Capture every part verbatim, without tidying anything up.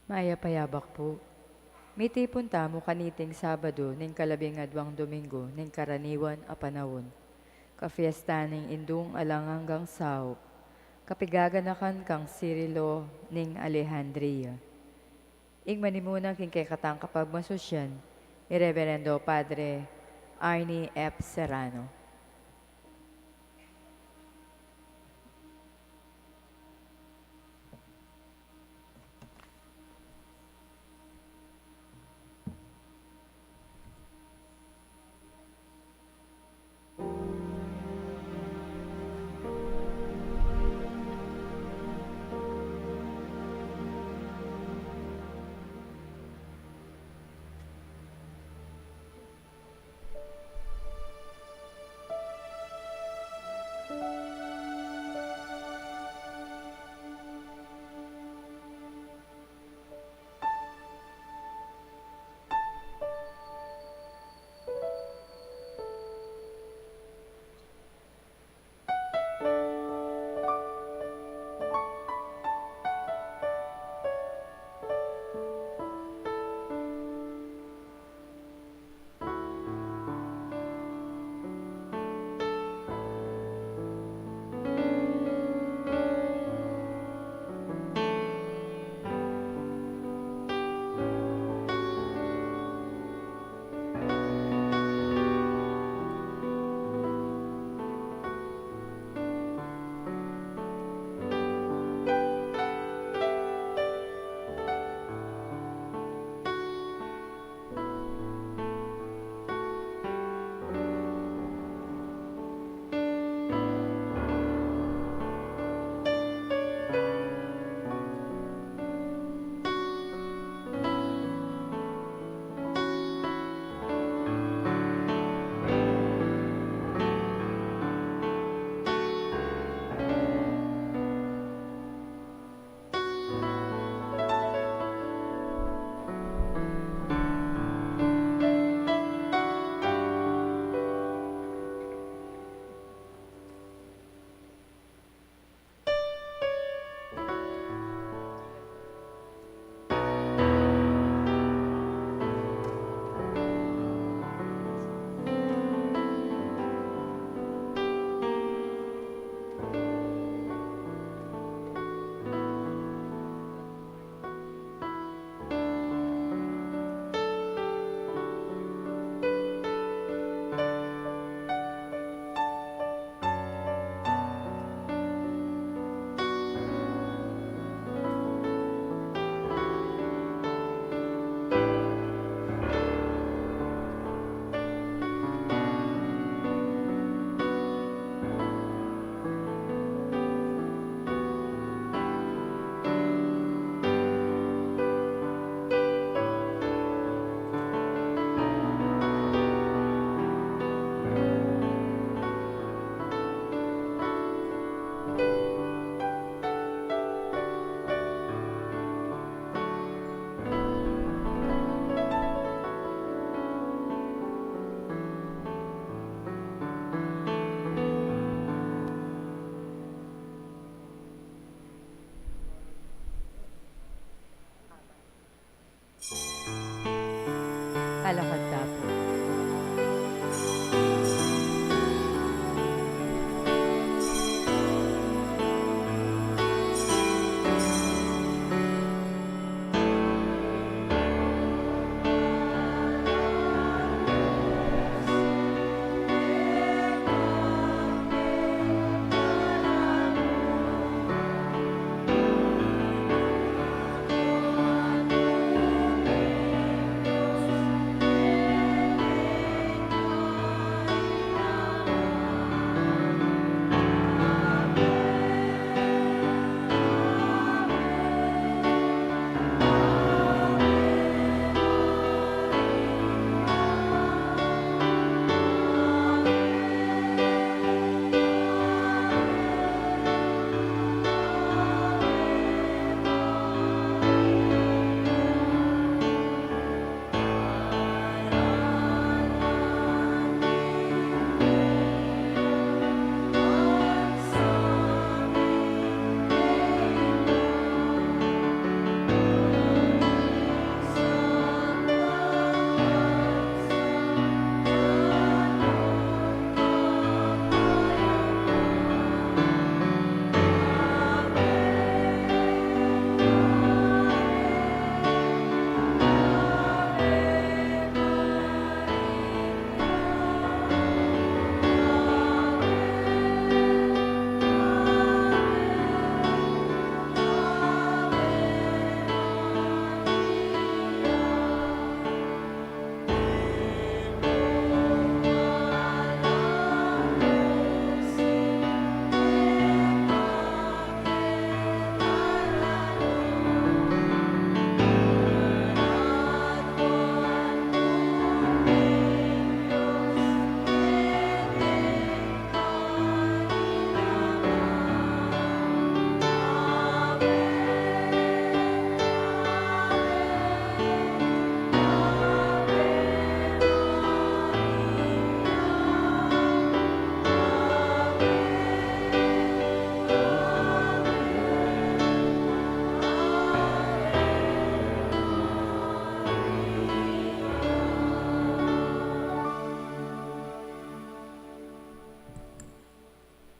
Mayap a yabak pu. Mitipun tamu kaniting Sabadu ning kalabing adwang Domingo ning karaniwan a panaun, kafiesta ning Indung Alang Anggang Saup, kapigaganakan kang Cirilo ning Alejandria. Ing manimuna king kekatang kapagmasusyan, i Reverendo Padre Arnie F. Serrano.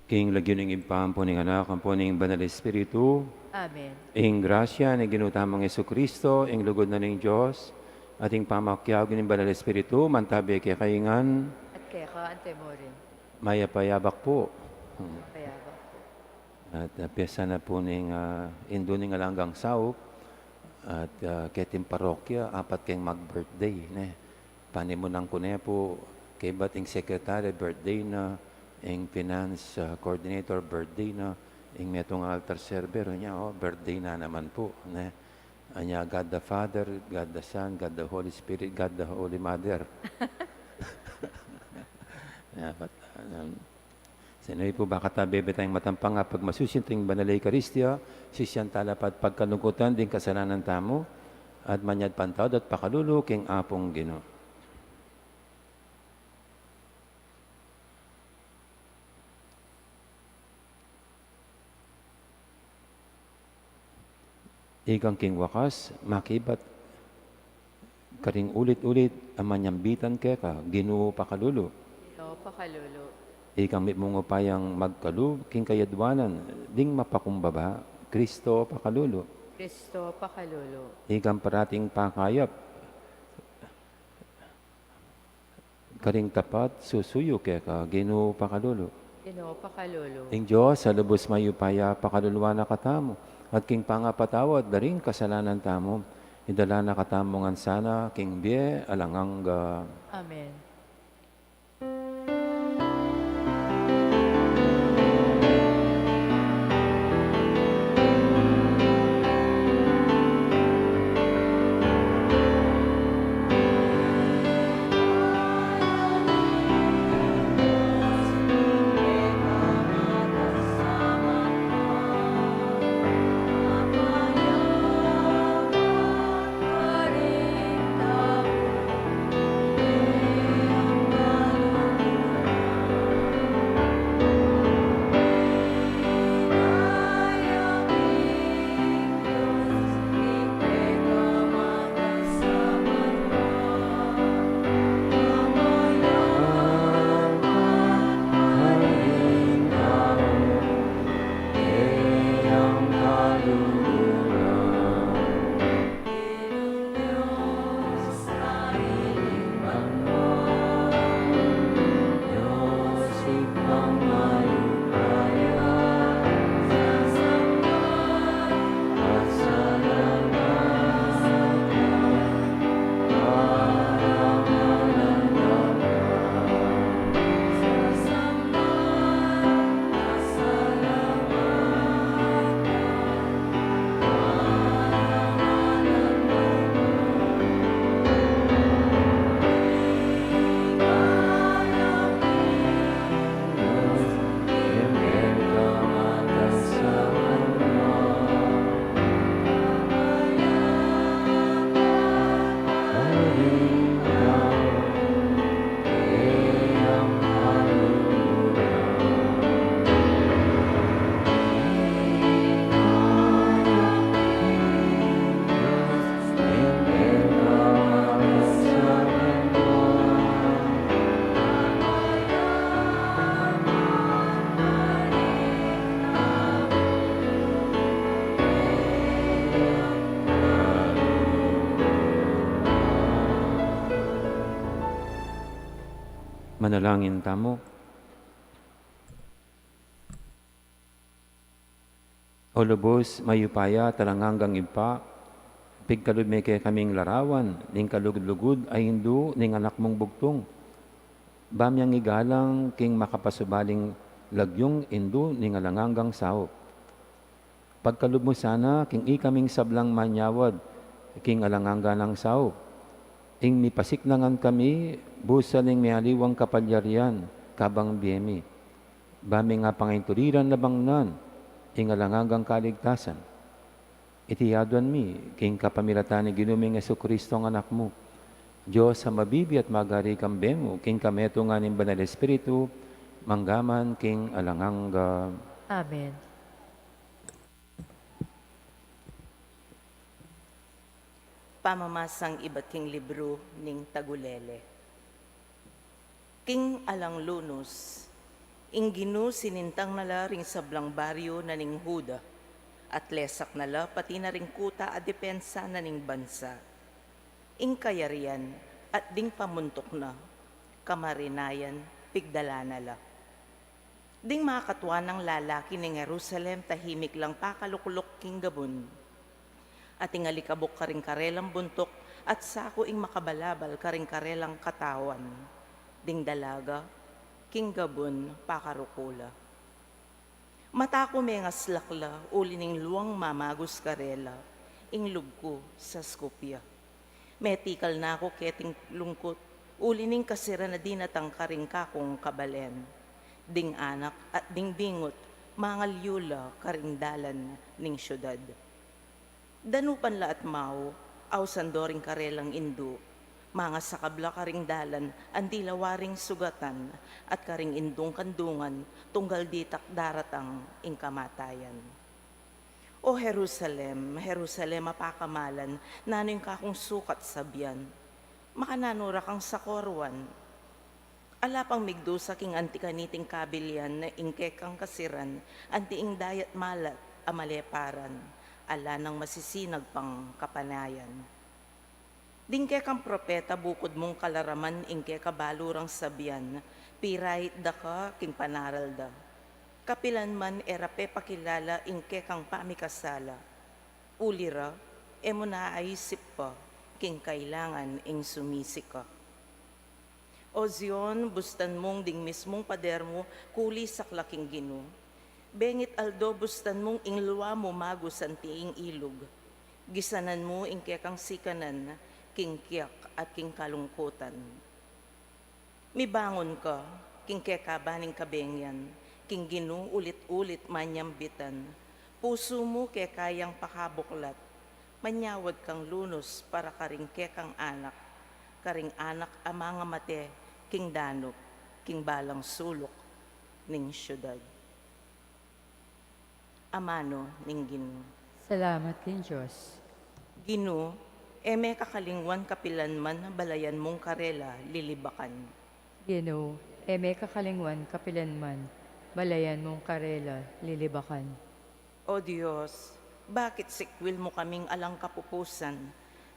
King lagyu ning Ibpa, ampo ning Anak, ampo ning Banal Espiritu. Amen. Ing grasya ning Ginu tamung Jesucristo, ing lugud na ning Dios, at ing pamakiabe ning Banal Espiritu, mantabi kekayu ngan. At keka anti mu rin. Mayap a yabak pu. Mayap a yabak pu. At, ah, piyasa na pu ning, ah, Indu ning Alang Anggang Saup. At, ah, keting parokya, apat keng mag-birthday, ne. Panimunan ku ne pu, kaybat ing secretary, birthday na, ing finance, ah, coordinator, birthday na, ing metung altar server, nya, o, birthday na naman pu, ne. Anya, God the Father, God the Son, God the Holy Spirit, God the Holy Mother. Nya, pat-, um, Sinabi pu, bakanta bebe tayang matampang a pagmasusi ning Banal a Eukaristia, sisian tala pa at pagkalungkutan ding kasalanan tamu, at manyawad patawad at pakalulu king Apung Ginu. Ikang king wakas, makibat karing ulit-ulit a manyambitan keka, Ginu pakalulu. Ginu pakalulu. Ikang mitmung upayang magkalub king kayadwanan ding mapakumbaba, Kristo pakalulu. Kristo pakalulu. Ikang parating pakayap karing tapat susuyu keka, Ginu pakalulu. Ginu pakalulu. Ing Dios a lubus mayupaya pakaluluan na katamu, at king pangapatawad da ring kasalanan tamu, idala na katamu ngan sana king bie alang angga. Amen. Manalangin tamu. O lubus mayupaya at alang anggang Ibpa, pigkalub me kekaming larawan ning kalugud-lugud a Indu ning Anak mung bugtung, ba miyang igalang king makapasubaling lagyung Indu ning Alang Anggang Saup. Pagkalub mu sana king ikaming sablang manyawad king alang angga nang saup, ing mipasiknangan kami busal ning mialiwang kapalyarian kabang bie mi, ba mi nga pangaintuliran labangnan ing alang anggang kaligtasan. Iti aduan mi king kapamilatan ning Ginu ming Jesucristo a Anak mu, Dios a mabibie at magari kambe mu king kametungan ning Banal Espiritu, mangga man king alang angga. Amen. Pamamasang ibat king libru ning Tagulele. King alang Lunus, Ing Ginu sinintang na la ring sablang baryu na ning Juda, at lesak na la pati na ring kuta a depensa na ning bansa. Ing kayarian at ding pamuntuk na, kamarinayan, pigdala na la. Ding makatua nang lalaki ning Jerusalem tahimik lang pakalukluk king gabun. Ating alikabuk karing karelang buntuk, at saku ing makabalabal karing karelang katawan. Ding dalaga, king gabun pakaruku la. Mata ku mengaslak la, uli ning luang mamagus karela, ing lub ku saskup ya. Metikal na ku keting lungkut, uli ning kasiran a dinatang karing kakung kabalen. Ding anak at ding bingut, mangalyu la karing dalan ning siudad. Danupan la at mau, ausan do ring karelang indu, mangasakab la karing dalan a dilawa ring sugatan, at karing indung kandungan, tunggal ditak daratang ing kamatayan. O Jerusalem, Jerusalem a pakamalan, nanu ing kakung sukat sabian? Makananu ra kang sakoruan? Ala pang migdusa king anti kaniting kabilian ing kekang kasiran, anti ing dayat malat a maleparan, ala nang masisinag pang kapanayan. Ding kekang propeta bukud mung kalaraman ing keka balu rang sabian, pirait da ka king panaral da. Kapilan man e ra pepakilala ing kekang pamikasala. Uli ra, e mu naaisip pa king kailangan ing sumisi ka. O Zion, bustan mung ding mismung pader mu kulisak la king Ginu. Bengit aldo bustan mung ing lua mu magus anti ing ilug. Gisanan mu ing kekang sikanan king kiak at king kalungkutan. Mibangun ka, king keka ba ning kabengian, king Ginu ulit-ulit manyambitan, pusu mu keka yang pakabuklat, manyawad kang lunus para karing kekang anak, karing anak a mangamate king danup, king balang suluk ning siudad. Amanu ning Ginu. Salamat king Dios. Ginu, e me kakalingwan kapilan man balayan mung karela lilibakan. Ginu, e me kakalingwan kapilan man balayan mung karela lilibakan. O Dios, bakit sikwil mu kaming alang kapupusan?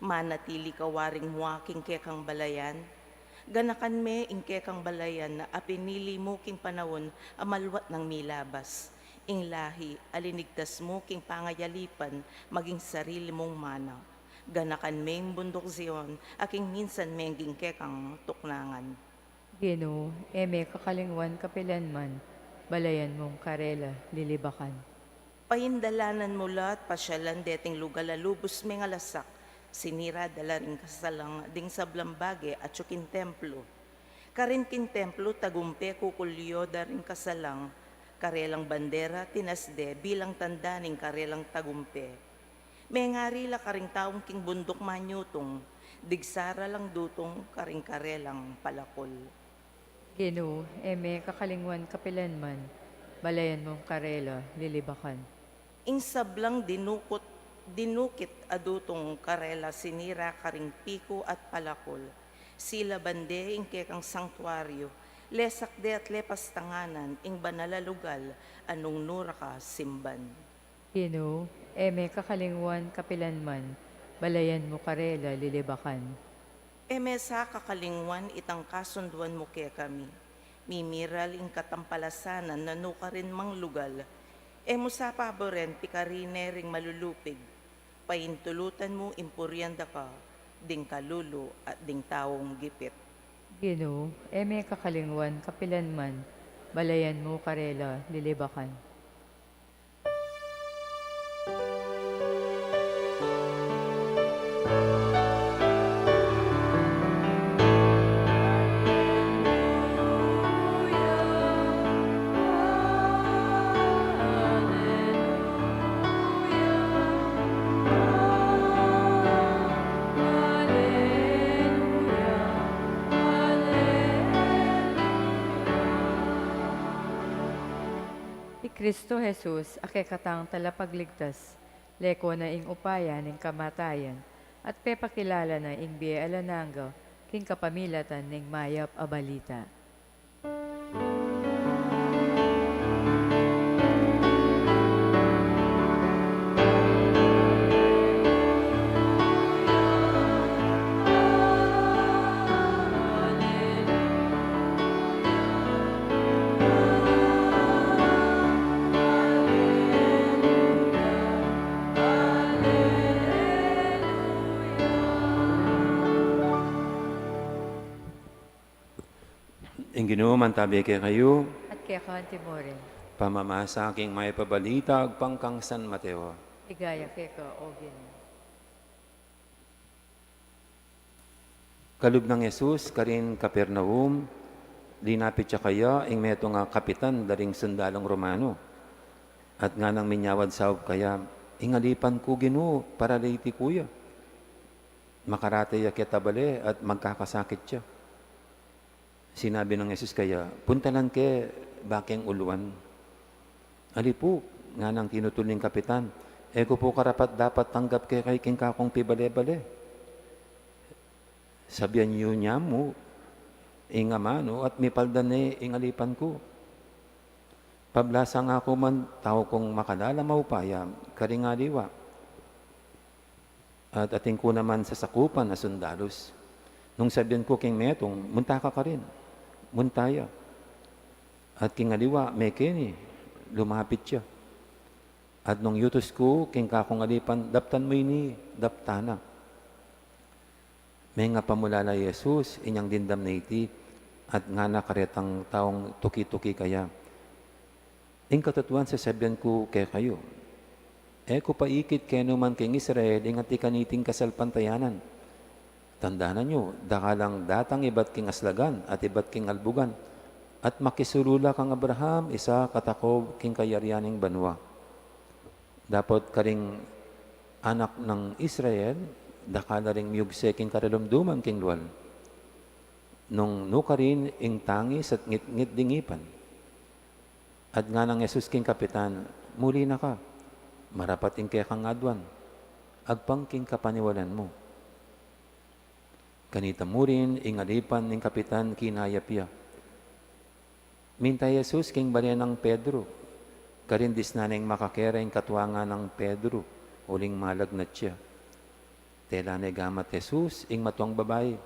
Manatili ka waring mua king kekang balayan. Ganakan me ing kekang balayan a pinili mu king panaun a maluat nang milabas, ing lahi a linigtas mu king pangayalipan maging sarili mung mana. Ganakan me ing bunduk Zion a king minsan mengging kekang tuknangan. Ginu, e me kakalingwan kapilan man balayan mung karela lilibakan. Paindalanan mu la at pasyalan deting lugal a lubus meng alasak, sinira da la ring kasalang ding sablang bage atyu king templo. Karin king templo tagumpe kukulyo da ring kasalang, karelang bandera tinasde bilang tanda ning karelang tagumpe. Mengari la karing taung king bunduk manyutung, digsa ra lang dutung karing karelang palakul. Ginu, e me kakalingwan kapilan man balayan mung karela lilibakan. Ing sablang dinukut, dinukit a dutung karela sinira karing piku at palakul. Silaban de ing kekang sangtuaryu, lesak de at lepas tanganan ing banal a lugal a nung nu ra ka simban. Ginu, e me kakalingwan kapilan man balayan mu karela lilibakan. E me sa kakalingwan itang kasunduan mu kekami. Mimiral ing katampalasanan na nukarin mang lugal. E mu sa paburen pikarine ring malulupig. Paintulutan mu ing purian da ka ding kalulu at ding taung gipit. Ginu, e me kakalingwan kapilan man balayan mu karela lilibakan. I Kristo Jesus, a kekatang talapagligtas, leko na ing upaya ning kamatayan, at pepakilala na ing bie alang angga king kapamilatan ning mayap a balita. Ing Ginu mantabi kekayu. At keka antimurin. Pamamasa king Mayap a Balita agpang kang San Mateo. Ligaya keka, O Ginu. Kalub nang Jesus karin Capernaum, linapit ya kaya ing metung a kapitan da ring sundalung Romano. At nganang minyawad saup kaya, "Ing alipan ku, Ginu, paralitiku ya. Makarate ya keta bale at magkakasakit ya." Sinabi nang Jesus kaya, "Puntalan ke, bakeng uluan." "Ali pu," nganang tinutul ning kapitan, "e ku pu karapat-dapat tanggap kekayu king kakung pibale-bale. Sabian yu ne mu ing amanu at mipaldan ne ing alipan ku. Pablasang aku man, tau kung makalala, maupaya karing aliwa. At atin ku naman sasakupan a sundalus. Nung sabian ku king metung, 'Munta ka karin,' munta ya. At king aliwa, mekeni, lumapit ya. At nung yutus ku king kakung alipan, 'Daptan mu ini,' daptan na." Mengapamulala i Jesus inyang dimdam na iti, at ngana karetang taung tuki-tuki kaya, "Ing katutuan sasabian ku kekayu, e ku pa ikit kenu man king Israel ing atin kaniting kasalpantayanan. Tandanan yu, dakal lang datang ibat king aslagan at ibat king albugan, at makisulu la kang Abraham, Isaac at Jacob king kayarian ning banua. Dapot karing anak nang Israel, dakal la ring miugse king karalumduman king lual. Nung nukarin ing tangis at ngitngit ding ipan." At nganang Jesus king kapitan, "Muli na ka, marapat ing kekang aduan, agpang king kapaniwalan mu." Kanita murin ing alipan ning kapitan kinayap ya. Minta i Jesus king bale nang Pedro, karin disnan neng makakera ing katuangan nang Pedro uling malagnat ya. Tela ne gamat Jesus ing matuang babai.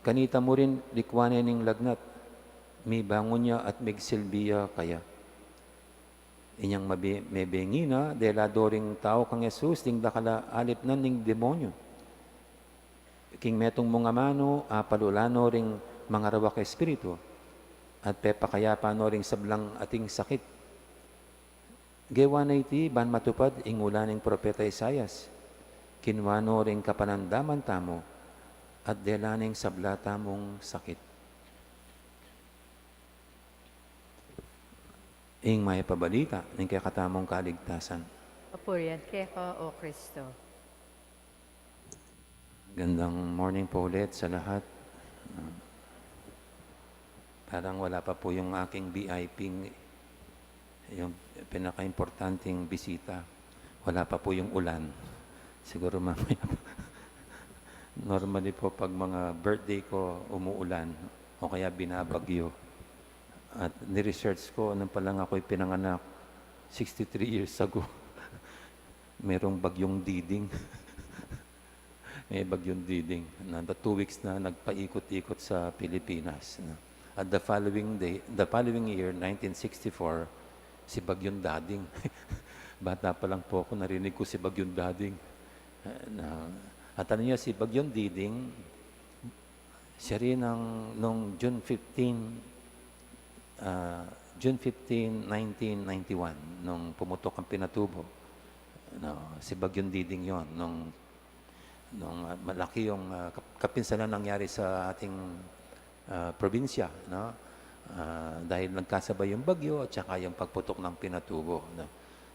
Kanita murin likwan ne ning lagnat, mibangun ya at migsilbi ya kaya. Inyang mabi-, mebengi na, dela do ring tau kang Jesus ding dakal a alipnan ning demonyu. King metung mung amanu, apalulan no ring mangarawak a espiritu, at pepakayapan no ring sablang ating sakit. Gewa na iti ban matupad ing ulan ning propeta Isaias. Kinua no ring kapanandaman tamu, at dela ne ing sabla tamung sakit. Ing Mayap a Balita ning kekatamung kaligtasan. Kapurian keka, O Kristo. Gandang morning po ulit sa lahat. Ah, parang wala pa po yung aking V I P, yung pinakaimportanteng bisita. Wala pa po yung ulan. Siguro mamaya po. Normally po, pag mga birthday ko, umuulan o kaya binabagyo. At ni-research ko, nung pa lang ako'y pinanganak, sixty-three years ago, merong bagyong Diding. May bagyong Diding na two weeks na nagpaikot-ikot sa Pilipinas, no? At the following day, the following year, nineteen sixty-four, si Bagyong Dading. Bata pa lang po ako, narinig ko si Bagyong Dading. Eh, na, at ano niya, si Bagyong Diding, siya rin ang nung June fifteen, ah, June fifteen, nineteen ninety-one, nung pumutok ang Pinatubo. No, si Bagyong Diding yon, nung, nung, ah, malaki yung, ah, kap-, kapinsanan nangyari sa ating, ah, probinsya, no? Ah, dahil nagkasabay yung bagyo at saka yung pagputok ng Pinatubo, no?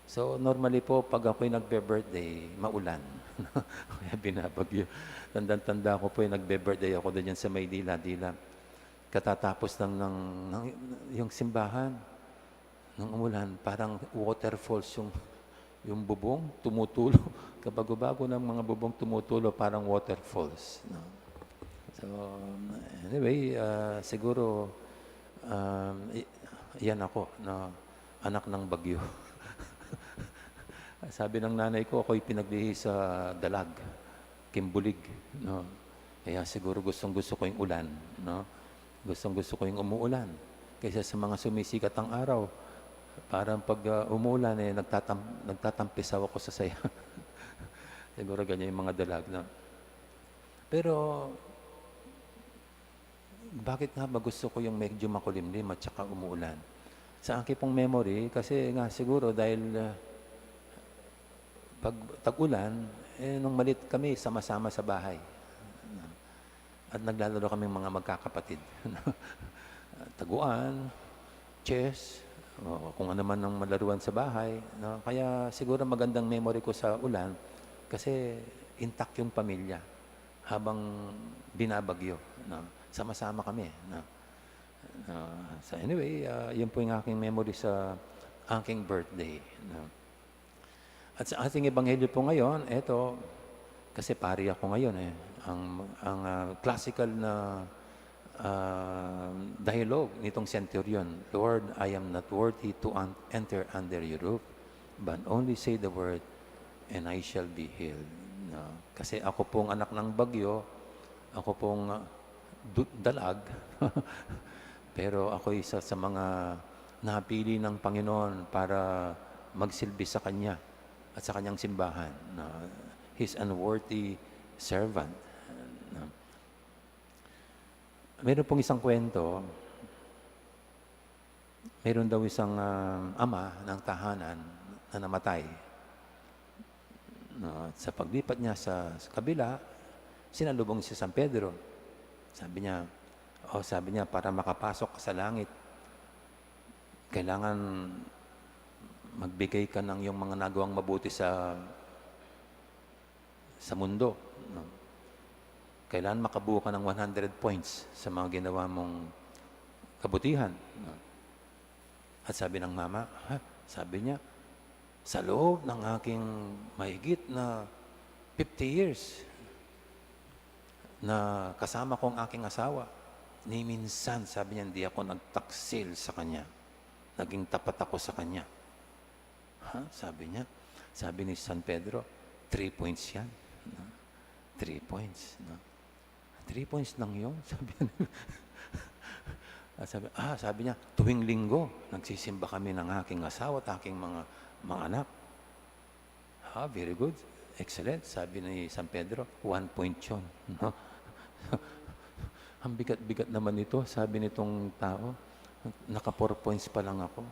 So, normally po, pag ako'y nagbe-birthday, maulan. Kaya binabagyo. Tandang-tanda ko po, yung nagbe-birthday ako doon yan sa Maynila, Dila. Katatapos lang ng, ng, yung simbahan, nung umulan, parang waterfalls yung, yung bubong, tumutulo. Kabago-bago ng mga bubong tumutulo, parang waterfalls, no? So, anyway, ah, siguro, um, i-, yan ako, no? Anak ng bagyo. Sabi ng nanay ko, ako'y pinaglihi sa dalag, kimbulig, no? Kaya siguro gustong-gusto ko yung ulan, no? Gustong-gusto ko yung umuulan kaysa sa mga sumisikat ang araw. Parang pag, ah, umuulan, eh, nagtatam-, nagtatampisaw ako sa saya. Siguro ganyan yung mga dalag, no? Pero, Bakit nga ba gusto ko yung medyo makulimlim at saka umuulan? Sa akin pong memory, kasi nga siguro dahil, ah, pag tag-ulan, eh, nung maliit kami, sama-sama sa bahay. At naglalaro kaming mga magkakapatid. Taguan, chess, o kung ano man ang malaruan sa bahay, no? Kaya siguro magandang memory ko sa ulan kasi intact yung pamilya habang binabagyo, no? Sama-sama kami, no? Ah, so anyway, ah, yun po yung aking memory sa aking birthday, no? At sa ating ebanghelyo po ngayon, eto, kasi pari ako ngayon eh. Ang, ang, ah, classical na, ah, dialogue nitong centurion, "Lord, I am not worthy to un-, enter under your roof, but only say the word and I shall be healed." No? Kasi ako pong anak ng bagyo, ako pong, ah, du-, dalag, pero ako isa sa mga napili ng Panginoon para magsilbi sa Kanya at sa Kanyang simbahan. No? His unworthy servant. No? Meron pong isang kwento, meron daw isang, ah, ama ng tahanan na namatay. No, at sa paglipat niya sa, sa kabila, sinalubong si San Pedro. Sabi niya, "Oh," sabi niya, "para makapasok ka sa langit, kailangan magbigay ka ng iyong mga nagawang mabuti sa, sa mundo, no? Kailangan makabuo ka ng one hundred points sa mga ginawa mong kabutihan," no? At sabi ng mama, "Ha?" Sabi niya, "Sa loob ng aking mahigit na fifty years na kasama ko ang aking asawa, ni minsan," sabi niya, "hindi ako nagtaksil sa kanya. Naging tapat ako sa kanya." "Ha?" sabi niya. Sabi ni San Pedro, "Three points yan." No? "Three points." No? "Three points lang yun?" Sabi niya. At sabi, ah, sabi niya, "Tuwing linggo, nagsisimba kami ng aking asawa at aking mga, mga anak." "Ah, very good. Excellent," sabi ni San Pedro, "one point yun." No? "Ang bigat-bigat naman ito," sabi nitong tao. "Naka four points pa lang ako.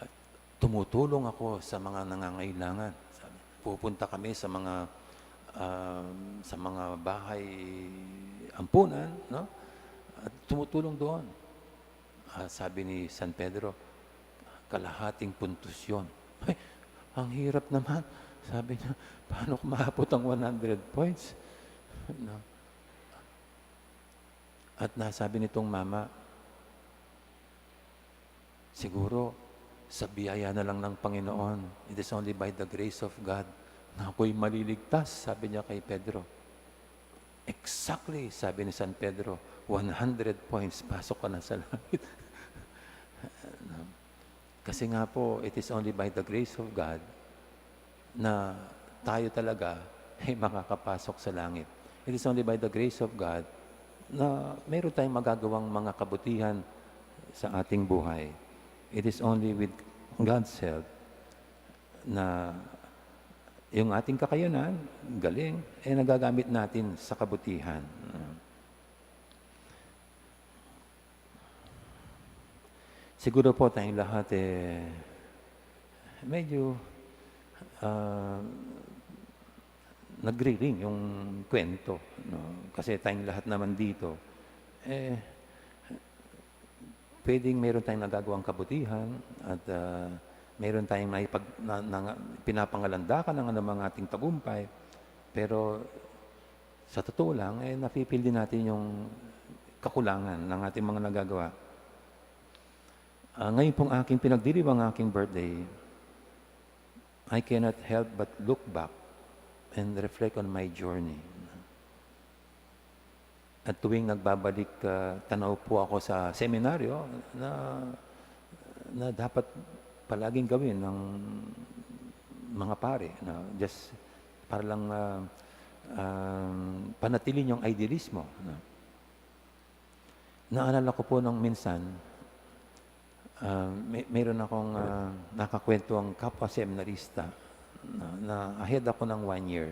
At tumutulong ako sa mga nangangailangan." Sabi, "Pupunta kami sa mga, um, sa mga bahay ampunan, no? At tumutulong doon." Ah, sabi ni San Pedro, "Kalahating puntos yun." "Ay, ang hirap naman." Sabi niya, "Paano ko maabot ang one hundred points?" No? At nasabi nitong mama, "Siguro, sa biyaya na lang ng Panginoon, it is only by the grace of God na ako'y maliligtas," sabi niya kay Pedro. "Exactly," sabi ni San Pedro, "one hundred points, pasok ka na sa langit." No? Kasi nga po, it is only by the grace of God na tayo talaga ay makakapasok sa langit. It is only by the grace of God na meron tayong magagawang mga kabutihan sa ating buhay. It is only with God's help na yung ating kakayanan, galing, eh, nagagamit natin sa kabutihan. Siguro po tayong lahat, eh, medyo, ah, nagri-ring yung kwento, no? Kasi tayong lahat naman dito, eh, pwedeng meron tayong nagagawang kabutihan at, ah, meron tayong naipag-, na, na, pinapangalandakan ng anumang ating tagumpay. Pero sa totoo lang, eh, nafe-feel din natin yung kakulangan ng ating mga nagagawa. Ah, ngayon pong aking pinagdiriwang aking birthday, I cannot help but look back and reflect on my journey. At tuwing nagbabalik, ah, tanaw po ako sa seminaryo na, na dapat palaging gawin ng mga pare, no? Just para lang, ah, um, panatilin yung idealismo, no? Naalala ko po nung minsan, ah, may, mayroon akong, ah, nakakwentuhang kapwa seminarista na, na ahead ako ng one year.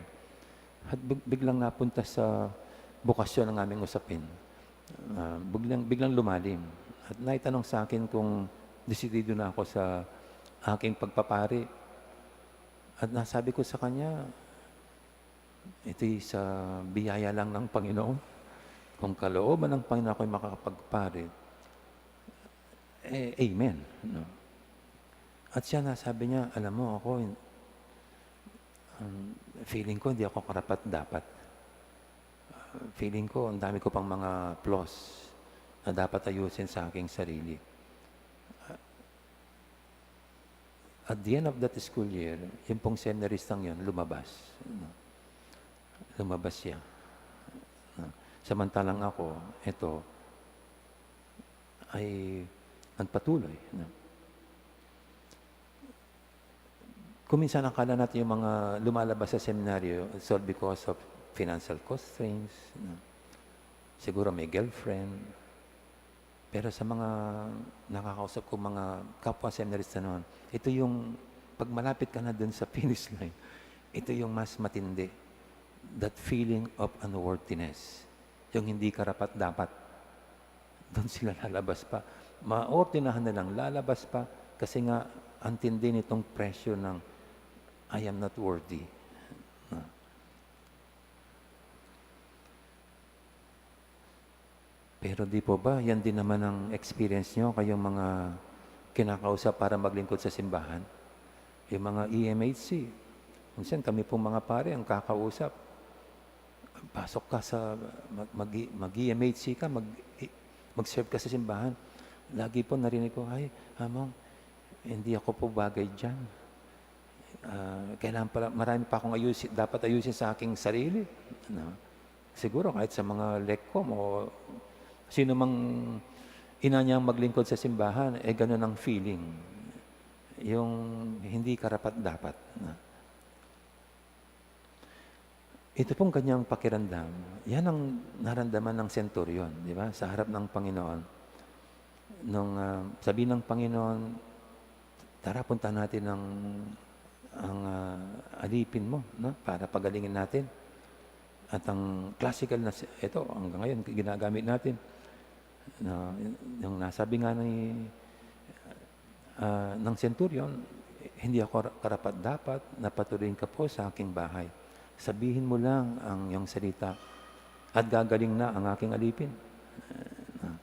At big-, biglang napunta sa bukasyon ng aming usapin. Ah, biglang, biglang lumalim. At naitanong sa akin kung desidido na ako sa aking pagpapari. At nasabi ko sa kanya, "Ito'y sa biyaya lang ng Panginoon. Kung kalooban ng Panginoon ako'y makakapagpari, eh, amen." No? At siya, nasabi niya, "Alam mo, ako, um, feeling ko hindi ako karapat-dapat. Ah, feeling ko ang dami ko pang mga flaws na dapat ayusin sa aking sarili." At the end of that school year, yung pong seminaristang yun, lumabas. No? Lumabas siya. No? Samantalang ako, eto, ay nagpatuloy. No? Kung minsan akala natin yung mga lumalabas sa seminaryo, it's all because of financial constraints. No? Siguro may girlfriend. Pero sa mga nakakausap ko, mga kapwa seminarista noon, ito yung, pag malapit ka na dun sa finish line, ito yung mas matindi. That feeling of unworthiness. Yung hindi karapat-dapat. Dun sila lalabas pa. Maortinahan na lang, lalabas pa. Kasi nga, ang tindi nitong pressure ng, "I am not worthy." No? Pero di po ba, yan din naman ang experience nyo, kayong mga kinakausap para maglingkod sa simbahan? Yung mga E M H C. Minsan kami pong mga pare, ang kakausap, "Pasok ka sa, mag, mag, mag-E M H C ka, mag, mag-serve ka sa simbahan." Lagi po narinig ko, "Ay, Among, hindi ako po bagay dyan. Ah, kailangan pala, marami pa akong ayusin, dapat ayusin sa aking sarili." No? Siguro kahit sa mga lekkom o sino mang inanyang maglingkod sa simbahan, eh, ganun ang feeling. Yung hindi karapat-dapat. No? Ito pong kanyang pakiramdam, yan ang naramdaman ng senturyon, di ba? Sa harap ng Panginoon. Nung, ah, sabi ng Panginoon, "Tara, punta natin ang, ang, ah, alipin mo, no? Para pagalingin natin." At ang classical na si-, ito, hanggang ngayon, ginagamit natin. Na, yung nasabi nga ni, ah, ng senturyon, "Hindi ako karapat-dapat na patuloyin ka po sa aking bahay. Sabihin mo lang ang iyong salita at gagaling na ang aking alipin." Ah,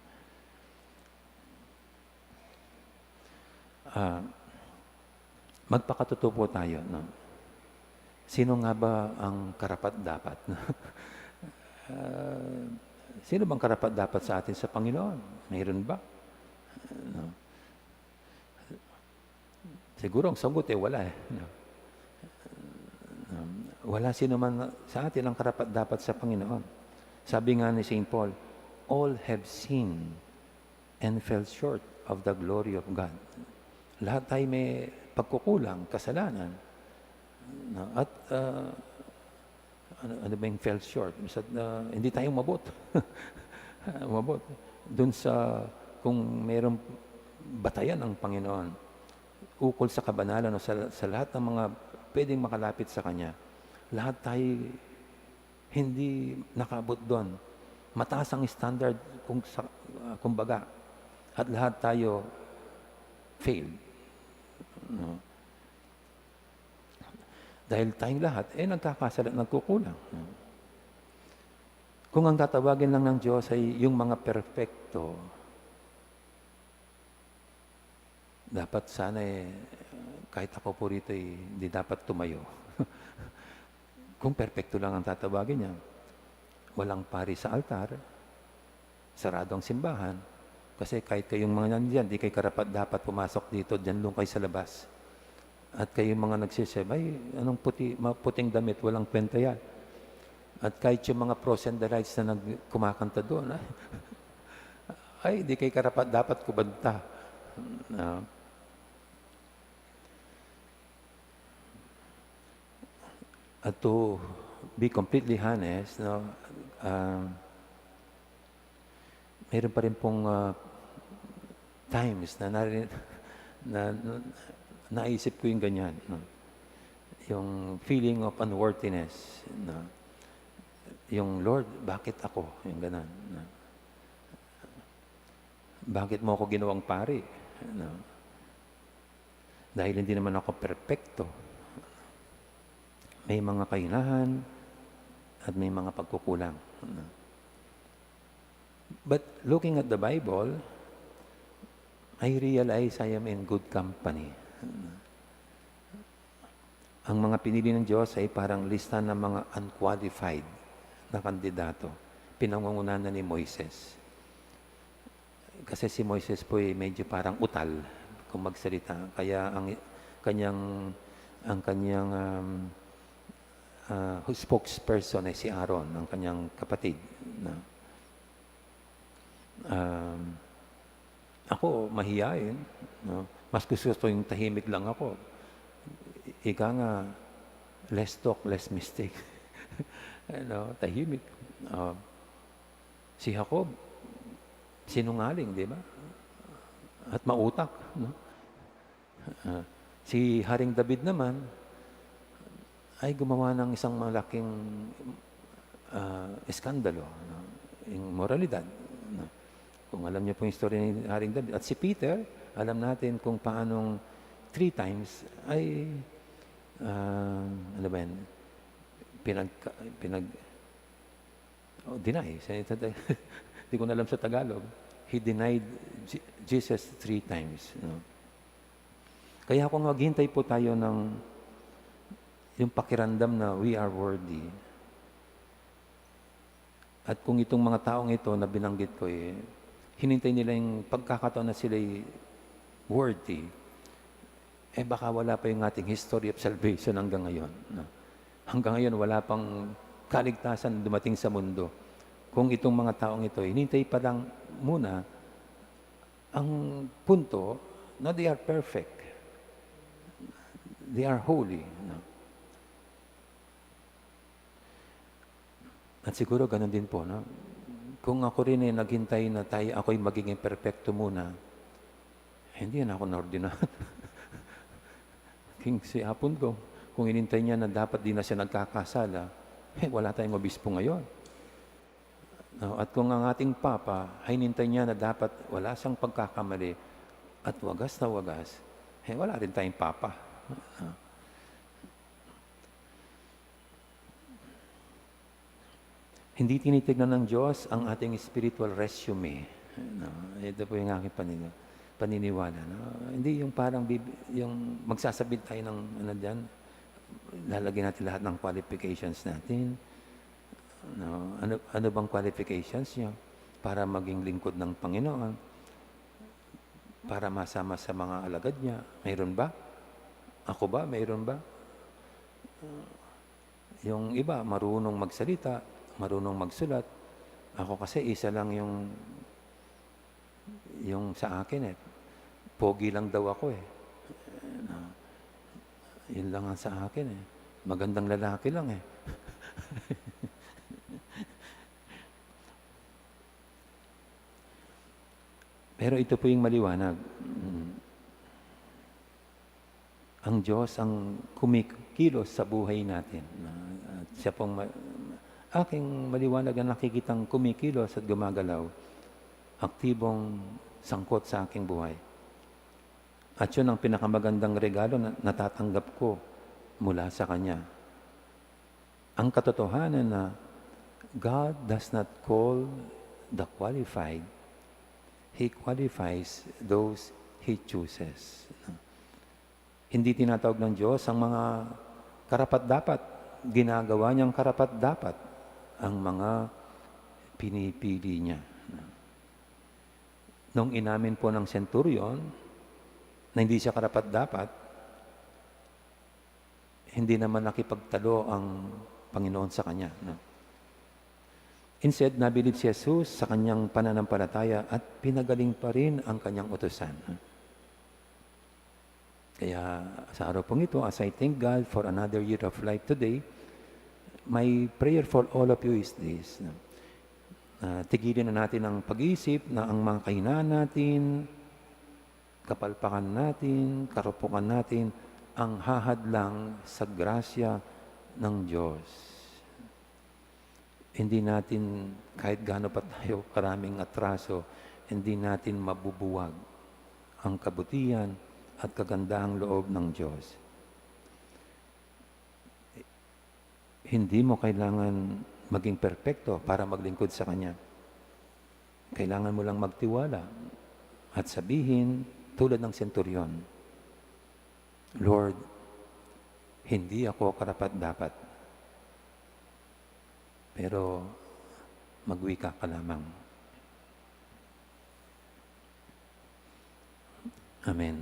ah, magpakatotoo po tayo, no? Sino nga ba ang karapat-dapat? Ah, sino bang karapat-dapat sa atin sa Panginoon? Mayroon ba? No? Siguro ang sagot, eh, wala, eh, no? Um, wala sino man sa atin ang karapat-dapat sa Panginoon. Sabi nga ni Saint Paul, "All have sinned and fell short of the glory of God." Lahat tayo may pagkukulang, kasalanan. No? At, ah, ano, ano ba yung fell short? Minsan, ah, hindi tayo umabot. Umabot. Dun sa, kung mayroong batayan ang Panginoon, ukol sa kabanalan o sa, sa lahat ng mga pwedeng makalapit sa Kanya, lahat tayo hindi nakaabot doon. Mataas ang standard, kung sa, ah, kumbaga, at lahat tayo fail. No? Dahil tayong lahat, eh, nagkakasala at nagkukulang. No? Kung ang tatawagin lang ng Diyos ay yung mga perpekto, dapat sana, eh, kahit ako po rito, eh, hindi dapat tumayo. Kung perpekto lang ang tatawagin niya, walang pari sa altar, sarado ang simbahan, kasi kahit kayong mga nandiyan, di kayo karapat-dapat pumasok dito, diyan lang kayo sa labas. At kayong mga nagsiserve, "Ay, anong puti, maputing damit, walang kwenta yan." At kahit yung mga proselytes na nag-, kumakanta doon, "Ay, ay, di kayo karapat-dapat kumanta." No? At to be completely honest, no, ah, meron pa rin pong, ah, times na nari-, na, na, naisip ko yung ganyan, no? Yung feeling of unworthiness, no? Yung, "Lord, bakit ako?" Yung ganun, no? Bakit mo ako ginawang pari? No? Dahil hindi naman ako perpekto. May mga kahinahan at may mga pagkukulang. No? But looking at the Bible, I realize I am in good company. Ang mga pinili ng Diyos ay parang lista ng mga unqualified na kandidato. Pinangungunahan na ni Moises. Kasi si Moises po ay medyo parang utal kung magsalita. Kaya ang kanyang, ang kanyang, um, ah, spokesperson ay si Aaron, ang kanyang kapatid. Na, um, ako, mahiyain, no? Mas gusto ko yung tahimik lang ako. Ika nga, less talk, less mistake. Ano, tahimik. Ah, si Jacob, sinungaling, di ba? At mautak, no? Ah, si Haring David naman ay gumawa ng isang malaking, ah, eskandalo, no? Yung moralidad, no? Kung alam niyo po yung story ni Haring David. At si Peter, alam natin kung paanong three times ay, ah, ano ba yan? Pinag-, pinag-, oh, deny. Sa, sa, di ko na alam sa Tagalog. He denied Je-, Jesus three times, no? Kaya kung maghintay po tayo ng yung pakiramdam na we are worthy, at kung itong mga taong ito na binanggit ko, eh, hinintay nila yung pagkakataon na sila'y worthy, eh, baka wala pa yung ating history of salvation hanggang ngayon, no? Hanggang ngayon, wala pang kaligtasan dumating sa mundo. Kung itong mga taong ito, hinintay pa lang muna, ang punto na they are perfect. They are holy, no? At siguro ganun din po, no? Kung ako rin ay naghintay na tayo, ako'y magiging perpekto muna, eh, hindi na ako naordinahan. King si Apun ko, kung inintay niya na dapat di na siya nagkakasala, eh, wala tayong obispo ngayon. No? At kung ang ating Papa, hinintay niya na dapat wala siyang pagkakamali at wagas na wagas, eh, wala rin tayong Papa. No? Hindi tinitignan ng Diyos ang ating spiritual resume. No? Ito po yung aking panini-, paniniwala. No? Hindi yung parang bib-, yung magsasabi tayo ng ano dyan, lalagyan natin lahat ng qualifications natin. No? Ano, ano bang qualifications niyo para maging lingkod ng Panginoon? Para masama sa mga alagad niya? Mayroon ba? Ako ba? Mayroon ba? Yung iba, marunong magsalita, marunong magsulat. Ako kasi, isa lang yung, yung sa akin eh. Pogi lang daw ako eh. Na, yun lang ang sa akin eh. Magandang lalaki lang eh. Pero ito po yung maliwanag. Mm. Ang Diyos ang kumikilos sa buhay natin. Na, at siya pong ma-, aking maliwanag na nakikitang kumikilos at gumagalaw, aktibong sangkot sa aking buhay. At yun ang pinakamagandang regalo na natatanggap ko mula sa Kanya. Ang katotohanan na God does not call the qualified. He qualifies those He chooses. Hindi tinatawag ng Diyos ang mga karapat-dapat. Ginagawa niyang karapat-dapat ang mga pinipili niya. Nung inamin po ng centurion na hindi siya karapat-dapat, hindi naman nakipagtalo ang Panginoon sa kanya, no? Instead, nabilib si Jesus sa kanyang pananampalataya at pinagaling pa rin ang kanyang utusan. Kaya sa araw pong ito, as I thank God for another year of life today, my prayer for all of you is this, no? Ah, tigilin na natin ang pag-iisip na ang mga kahinaan natin, kapalpakan natin, karupukan natin, ang hahadlang sa grasya ng Diyos. Hindi natin, kahit gaano pa tayo karaming atraso, hindi natin mabubuwag ang kabutihan at kagandahang loob ng Diyos. Hindi mo kailangan maging perpekto para maglingkod sa Kanya. Kailangan mo lang magtiwala at sabihin, tulad ng senturyon, "Lord, hindi ako karapat-dapat, pero magwika ka lamang." Amen.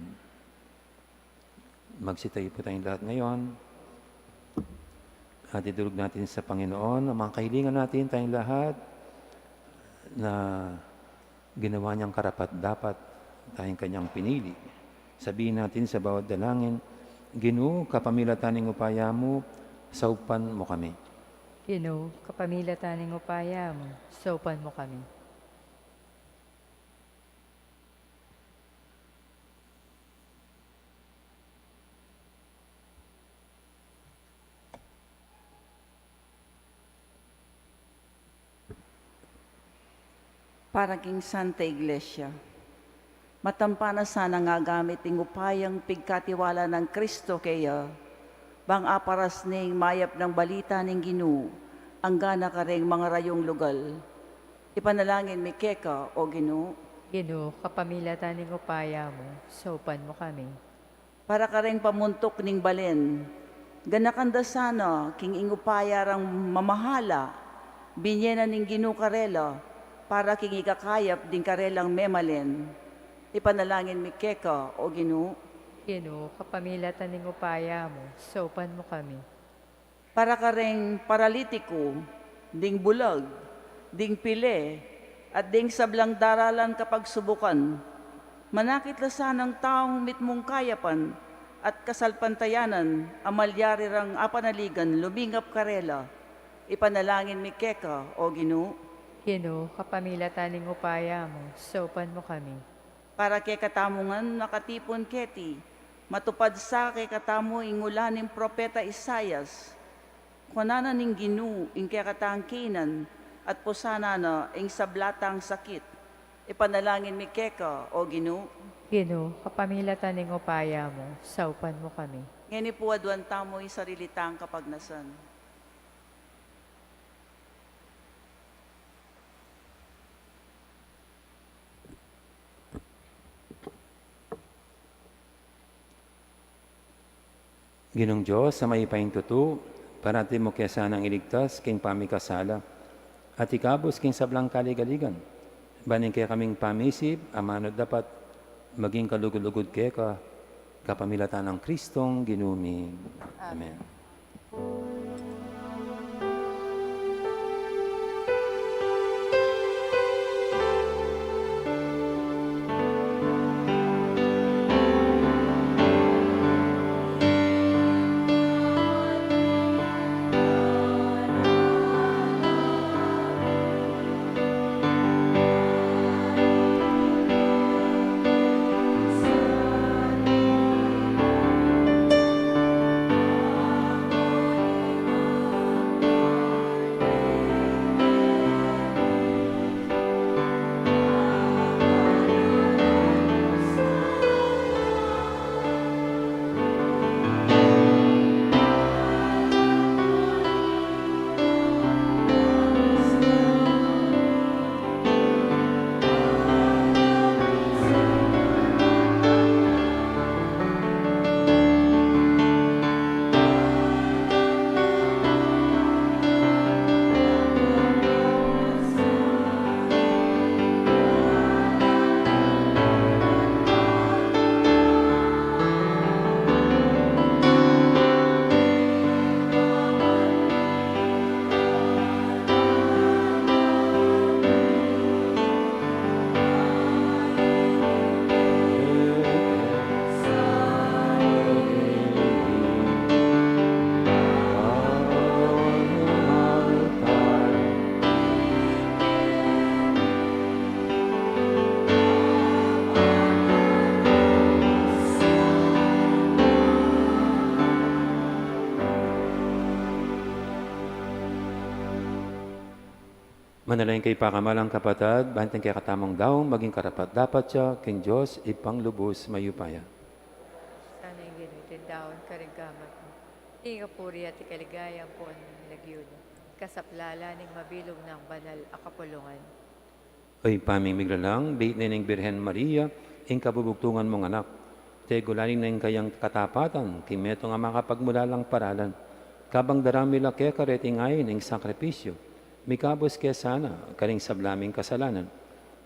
Magsitayo po tayong lahat ngayon. At idulog natin sa Panginoon ang mga kahilingan natin, tayong lahat na ginawa niyang karapat-dapat, tayong kanyang pinili. Sabihin natin sa bawat dalangin, "Ginu, kapamilatan ning upaya mu, saupan mu kami." Ginu, kapamilatan ning upaya mu, saupan mu kami. Para king Santa Iglesia. Matampa na sanang agamit ing upayang pigkatiwala nang Kristo keya, bang aparas ne ing mayap nang balita ning Ginu, angga na kareng mangarayung lugal. Ipanalangin mi keka, O Ginu. Ginu, kapamilatan ning upaya mu, saupan mu kami. Para kareng pamuntuk ning balen, ganakan da sana king ing upaya rang mamahala, binye na ning Ginu karela, para king ikakayap ding karelang memalen. Ipanalangin mi keka, O Ginu. Ginu, kapamilatan ning upaya mu, saupan mu kami. Para kareng paralitiku, ding bulag, ding pile, at ding sablang daralan kapagsubukan. Manakit la sanang taung mitmung kayapan at kasalpantayanan a malyari rang apanaligan lumingap karela. Ipanalangin mi keka, O Ginu. Ginu, kapamilatan ning upaya mu, saupan mu kami. Para kekatamu ngan makatipun keti, matupad sa kekatamu ing ula ning propeta Isaias. Kuanan na ning Ginu ing kekatang kinan at pusanan na ing sabla tang sakit. Ipanalangin mi keka, O Ginu. Ginu, kapamilatan ning upaya mu, saupan mu kami. Ngeni pu aduan tamu ing sarili tang kapagnasan. Ginung Dios a mayupayang tutu, parati mu ke sanang iligtas king pamikasala at ikabus king sablang kaligaligan. Ban ing kekaming pamisip a manu at dapat maging kalugud-lugud keka, kapamilatan nang Kristong Ginu mi. Amen. Manalangin kayu pakamalan kung kapatad, ban ing kekatamung daun maging karapat-dapat ya king Dios Ibpang lubus mayupaya. Sana ing Ginu ing daun karing gamat mu, ing apurian at ing kaligayan pu ning lagyu na, kasaplalan ning mabilug nang banal a kapulungan. O Ibpa ming miglalang, beit ne ning Birhen Maria ing kabubugtungan mung anak, tegulaling na ing kayang katapatan king metung a makapagmulalang paralan. Kabang darame la keka reting ain ing sakripisyu, mikabus ke sana karing sabla ming kasalanan.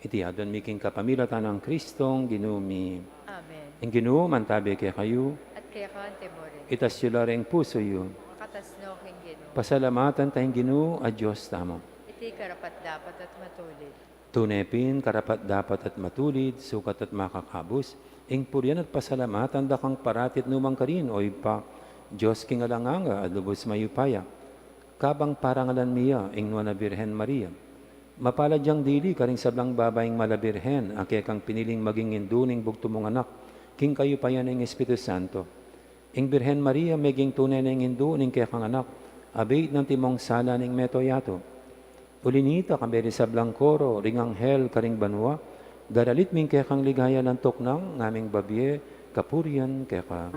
Iti adwan mi king kapamilatan nang Kristong Ginu mi. Amen. Ing Ginu mantabe kekayu. At keka mu rin. Itas yu la ring pusu yu. Makatas no king Ginu. Pasalamatan ta ing Ginu a Dios tamu. Iti karapat-dapat at matulid. Tune pin karapat-dapat at matulid, sukat at makakabus, ing purian at pasalamatan da kang parati at nukarin man, O Ibpa, Dios king alang angga at lubus mayupaya. Kabang parangalan mi ya ing Nuan a Birhen Maria, mapalad yang dili karing sablang babaing mala birhen a kekang piniling maging indu ning bugtung mung anak king kayupayan ning Espiritu Santo. Ing Birhen Maria meging tune neng indu ning kekang anak, abeit nang timong sala ning mabilug a yatu. Uli na nita, kambe ring sablang koro ring anghel karing banua, daralit mi ing kekang ligaya lantuk nang ngaming babie kapurian keka.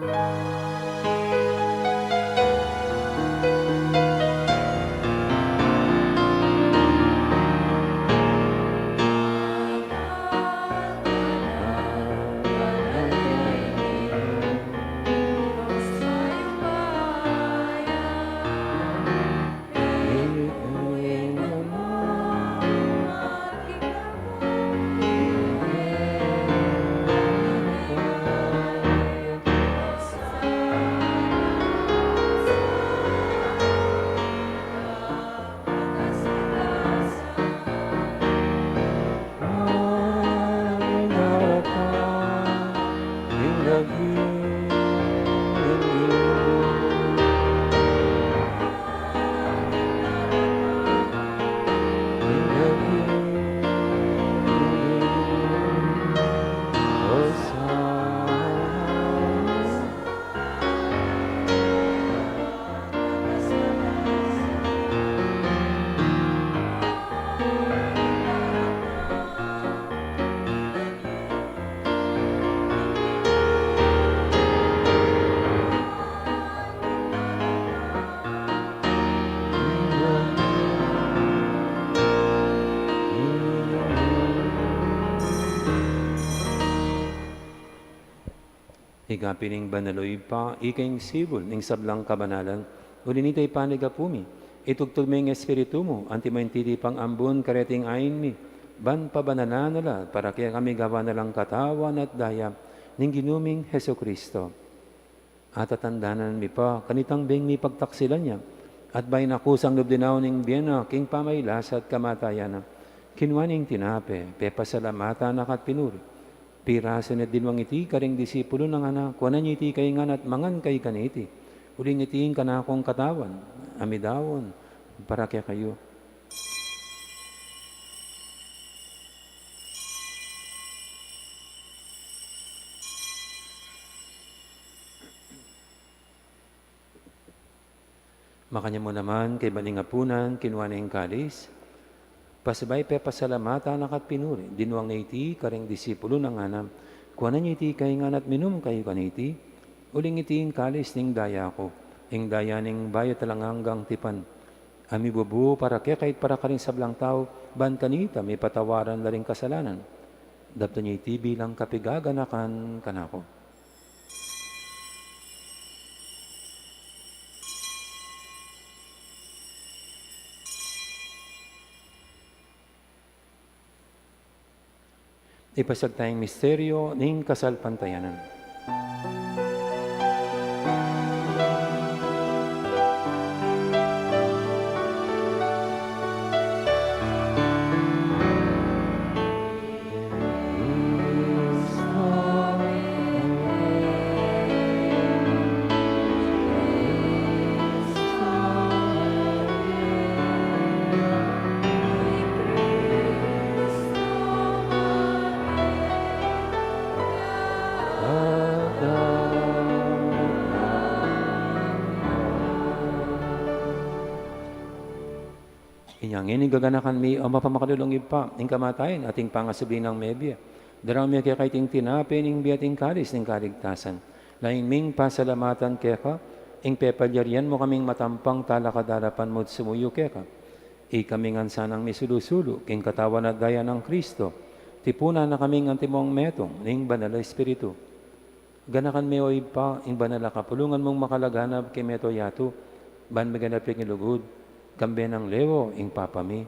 Ika pin ing banal, O Ibpa, ika ing sibul ning sablang kabanalan. Uli na nita, ipanyawad mu, itubud mu ing Espiritu mu, antimo ing titipang ambun kareting ain mi, ban pabanalan na la para kekami gawan na lang katawan at daya ning Ginu ming Jesucristo. Atatandanan mi pa kanitang beng mipagtaksilan ya, at bayu na kusang lub dinaun ing bie na king pamaylasa at kamatayan na, kinua ne ing tinape, pepasalamatan na ka at pinuri, pirasu ne at dinwang iti karing disipulu na, ngana, kuanan ye iti kayu ngan at mangan kayu kaniti, uling iti ing kanakung katawan a midaun para kekayu. Makanyan mu naman, kaibat ning apunan, kinua ne ing kalis, pasibayu pepasalamatan na ka at pinuri, dinwang ne iti karing disipulu na, ngana, kuanan ye iti kayu ngan at minum kayu kaniti, uling iti ing kalis ning daya ku, ing daya ning bayu at alang anggang tipan, a mibubu para kekayu at para karing sablang tau, ban kanita mipatawaran la ring kasalanan. Daptan ye iti bilang kapigaganakan kanaku. Ipasiag taya ing misteryu ning kasalpantayanan. Inya ngeni gaganakan mi, O mapamakalulung Ibpa, ing kamatayan at ing pangasubli nang mebie. Daraun mi keka iting tinape ning bie at ing kalis ning kaligtasan. Lain ming pasalamatan keka, ing pepalyarian mu kaming matampang talakad king arapan mu at sumuyu keka. Ikami ngan sanang misulu-sulu, king katawan at daya nang Kristo, tipunan na kaming antimong metung ning Banal a Espiritu. Ganakan me, O Ibpa, ing banal a kapulungan mung makalaganap king mabilug a yatu, ban maganap ya king lugud, kambe nang Leo, ing Papa mi,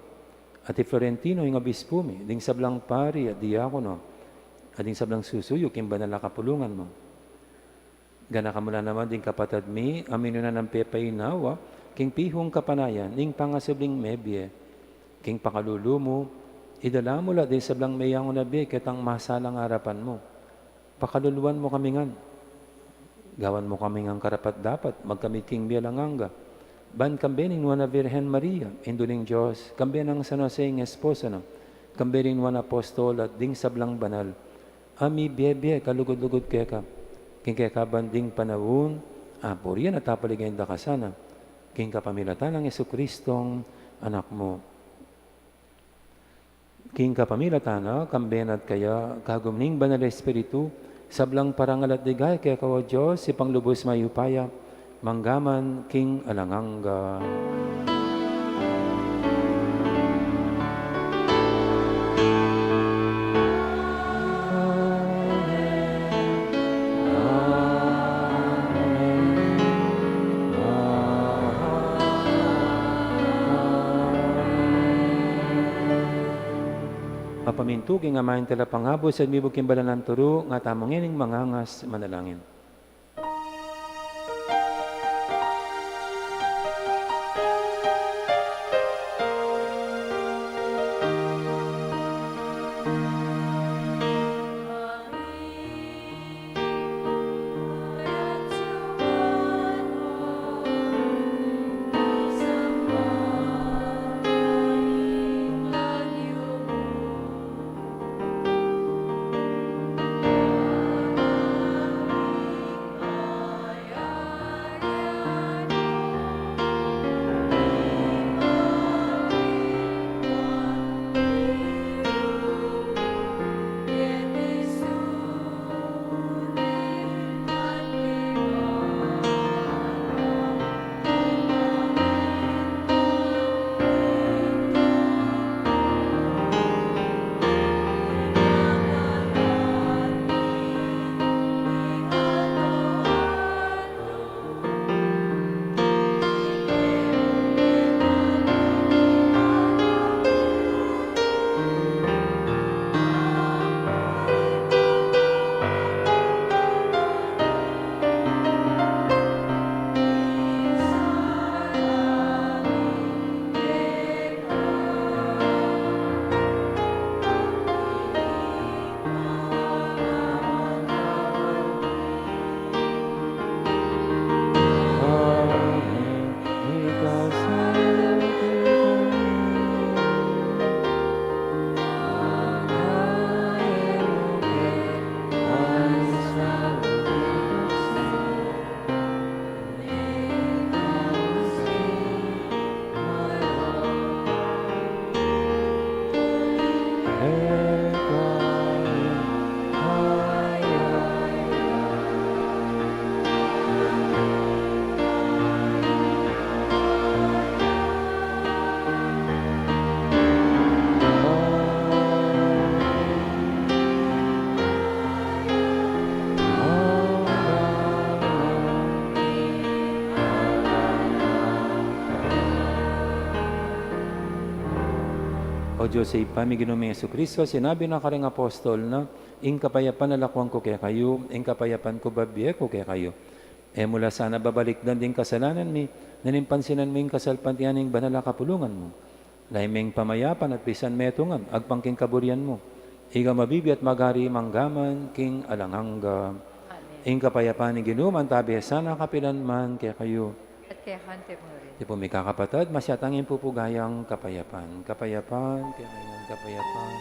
at i Florentino, ing Obispu mi, ding sablang pari at diakono, at ding sablang susuyu king banal a kapulungan mu. Ganakan mu la naman ding kapatad mi, a minuna nang pepainawa, king pihung kapanayan, ning pangasubling mebie, king pakalulu mu, idala mu la ding sablang meyangu na bie, ketang masalang arapan mu. Pakaluluan mu kami ngan. Gawan mu kami ngan karapat-dapat, magkamit king bie alang angga. Ban kambe ning Nuan a Virgen Maria, Indu ning Dios, kambe nang San Jose ing esposo na, kambe ring Nuan a Apostol at ding sablang banal, a mibie-bie kalugud-lugud keka, king kekaban ding panaun, a purian at apaligayan da ka sana, king kapamilatan nang Jesucristong Anak mu. King kapamilatan na, kambe na at kaya, kagum ning Banal a Espiritu, sablang parangal at ligaya keka, O Dios, Ibpang lubus mayupaya, mangga man king alang angga. Mapamintu king Ama ing Talapangabus at mibug king banal a turu, nga tamu ngening mangangas manalangin. O Dios, Ibpa mi, Ginu ming Jesucristo, sinabi na karing apostol na, Ing kapayapan lakuan ku kekayu, ing kapayapan ku babie ku kekayu. E mu la sana babalikdan ding kasalanan mi, nune pansinan mu ing kasalpantayanan ning banal a kapulungan mu. Lalu ming pamayapan at pisan metungan, agpang king kaburian mu. Ika mabibie at magari mangga man king alang angga. Amen. Ing kapayapan ning Ginu mantabi sana kapilan man kekayu. At keka naman. Di pu, mikakapatad, masyatang ing pupugayang kapayapan. Kapayapan, kekayu ngan kapayapan.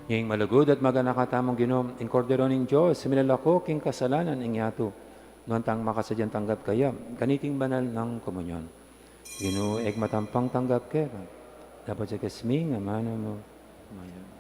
Ing malugud at maganaka tamung Ginu, ing Kordero ning Dios, a milalako king kasalanan ning yatu. Nuan tang makasadyang tanggap kaya kaniting banal nang komunyon. Ginu, e ku matampang tanggap ke, dapat sa kesming amanu mu. Maya.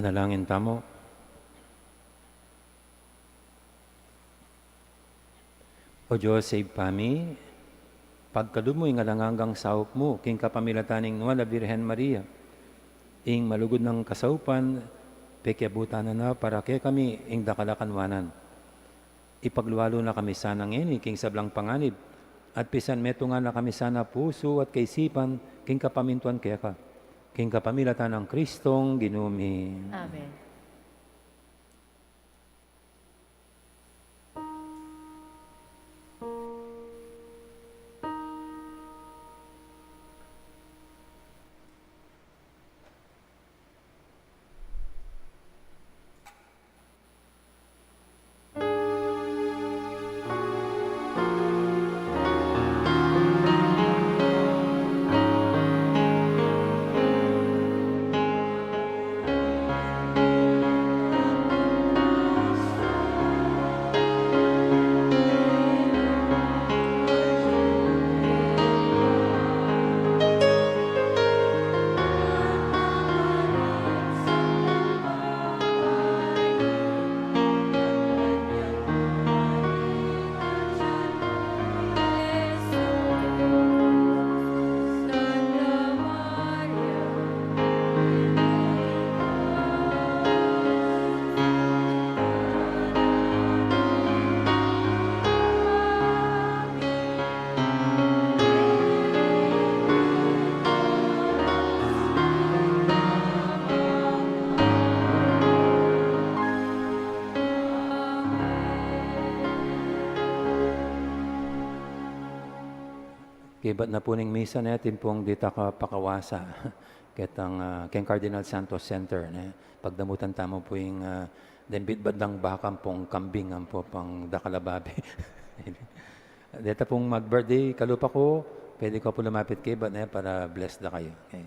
Manalangin tamu. O Dios, Ibpa mi, pagkalub mu ing alang anggang saup mu king kapamilatan ning Nuan a Birhen Maria, ing malugud nang kasaupan, pekiabutan na na para kekami ing dakal a kanwanan. Ipaglualu na kami sana ngeni king sablang panganib, at pisanmetungan na kami sana pusu at kaisipan king kapamintuan keka, king kapamilatan nang Kristong Ginu mi. Amen. Kaybat na pu ning misa ne, atin pung ditak a pakawasa ketang, ah, keng Cardinal Santos Center, ne? Pagdamutan tamu pu ing, ah, deng bitbit dang baka ampong kambing ampo pang dakal a babi. Deta pung mag-birthday, kalupa ku, pwede ku pu lumapit kaybat, ne, para bless da kayu. Okay.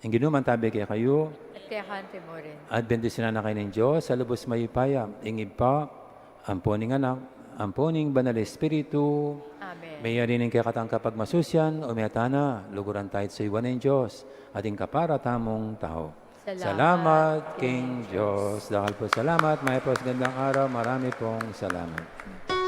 Ing Ginu mantabi kekayu. At keka mu rin. At bendisyunan na kayu ning Dios a lubus mayupaya, ing Ibpa, ampo ning Anak, ampo ning Banal a Espiritu. Amen. Meyari ning kekatang kapagmasusian, o meta na, luguran taya ing suyuan ning Dios, at ing kapara tamung tau. Salamat king Dios. Dakal pung salamat, mayap a gandang araw, marami pung salamat.